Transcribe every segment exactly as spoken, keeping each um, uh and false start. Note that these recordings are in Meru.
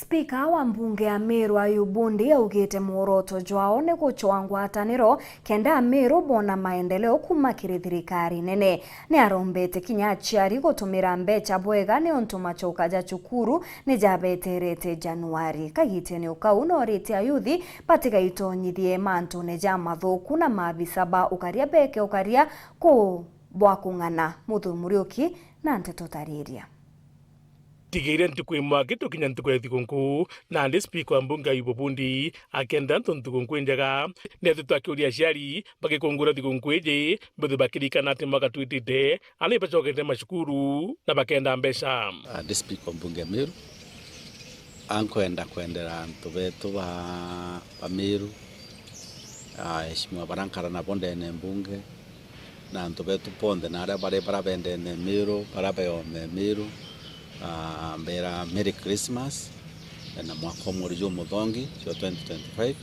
Spika wa mbunge ya Meru Ayubu Ndi augite mworoto jwao ni gucwa ngwataniro kenda Ameru bona maendeleo kuma kiri thirikari nene. Ni arombete kinya aciari gutumira mbecha bwega niuntu machoka ja cukuru ni jabeterete Januari. Kagitene o kau norite ayuthi batigaitonyithie mantune ja mathuku na maabisa ba ukaria beke ukaria ku bwa kung'ana. Muthuuri Muriuki na nteto tariria. Tigire ntuku imwe aki tukinya ntuku ya thigunkuu, nandi spika wa mbunge Ayubu Bundi akenda antu ntuku nkuu injega. Ni ati twakiuria aciari bagikungura thigunkuu iji, mbithe bakirikana ati mwaka twitite, ana ibacokete macukuru na bakenda mbeca. Ah, ndi spika wa mbunge ya Meru, ankwenda kwendera antu betu ba, ba Meru, ah, aheshimiwa baria nkara nabo ndene mbunge, na antu betu bonthe na aria bari baria bendene Meru, baria beome Meru, ah, mbera Merry Christmas, na mwaka umwe jumuthongi jwa twenty twenty-five.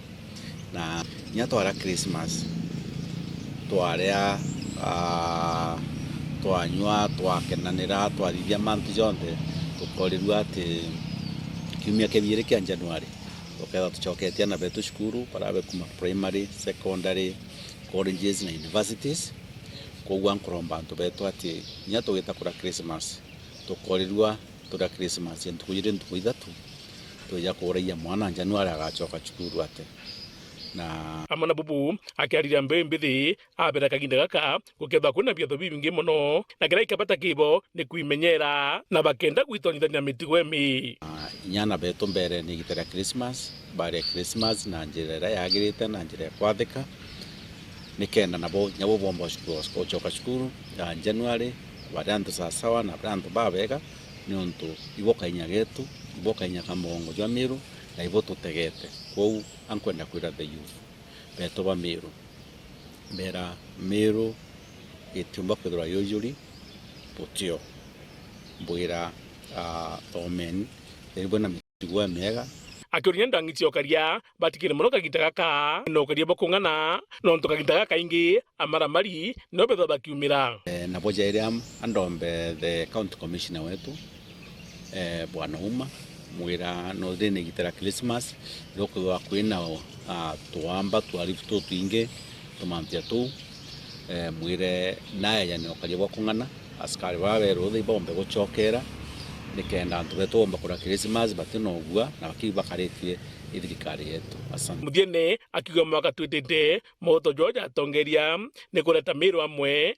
Na kinya twaria Christmas, twaria, ah, twanyua, twakenanira, twathithia mantu jonthe, tukorirua ati kiumia kia biiri kia January, tukethirwa tucoketie ana betu cukuru, baria be kuma primary, secondary, colleges na universities. Koguo nkuromba antu betu ati kinya tugita kuria Christmas, tukorirua turia Christmas ya ntuku jiri ntuku ithatu, twija kuuragia mwana January agacoka cukuru ate. Na amwe na bubu akiariria mbeu mbithi, abera kaginda gaka gukethirwa kwina biatho bibingi mono, na kiria ikabata kibo ni kwimenyera na bakenda gwitonyithania mitugo imi. Ah, inya ana betu mbere ni igita ria Christmas, baria Christmas na njira iria yagirite na njira ya kwathika, nikenda nabo kinya bo bomba gucoka cukuru ya January, bari antu sawasawa na bari antu babega, niuntu ibo kainya getu, ibo kainya ka mugongo jwa Meru, na ibo tutegete. Kwou ankwenda kwira the youth betu ba Meru, mbera Meru itiumba kwithirwa yujuri butio. Mbwira, ah, thomeni, thiribwe na mitugo miega. Akiuria ndang'i cia ukaria batikire mono kagita gaka, na ukaria bwa kung'ana, nontu kagita gaka kaingi amaramari no bethwa bakiumira. Eh, nabo jairi am-, andombe the county commissioner wetu, eh, Bwana Uma, mwira no thina igita ria Christmas, riria kwithirwa kwina, ah, tuamba tuarifu tutwingi, tumanthia tuu, eh, mwire naeja ni ukaria bwa kung'ana, askari baa berutha ibombe gucokera, nikenda antu betu bomba kuria Christmas bati na ugua na baki bakaritie i thirikari yetu. Asante. Muthiene akiuga mwaka twitite, mauto jwao jatongeria ni kureta Meru amwe,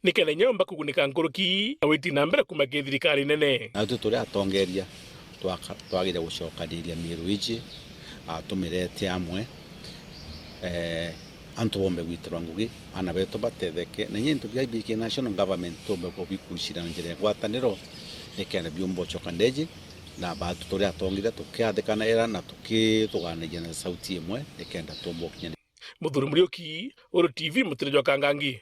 nikenda inya yomba kugunika nkuruki na witi na mbere kuma ki thirikari nene. Natwi turi atongeria, twaka-, twagire gucokaniria Meru iji, ah, tumirete amwe, eh, antu bombe gwitirwa ngugi, ana betu batetheke, na inya into bia biki national government tumbe kubikucira na njira ya ngwataniro, nikenda biumba ucoka ndeji, na batu turi atongeria tukiathikanaira na tukithuganagia na sauti imwe, nikenda tumba ukinyania. Muthuri Muriuki, Uru T V, mutiri jwa Kangangi.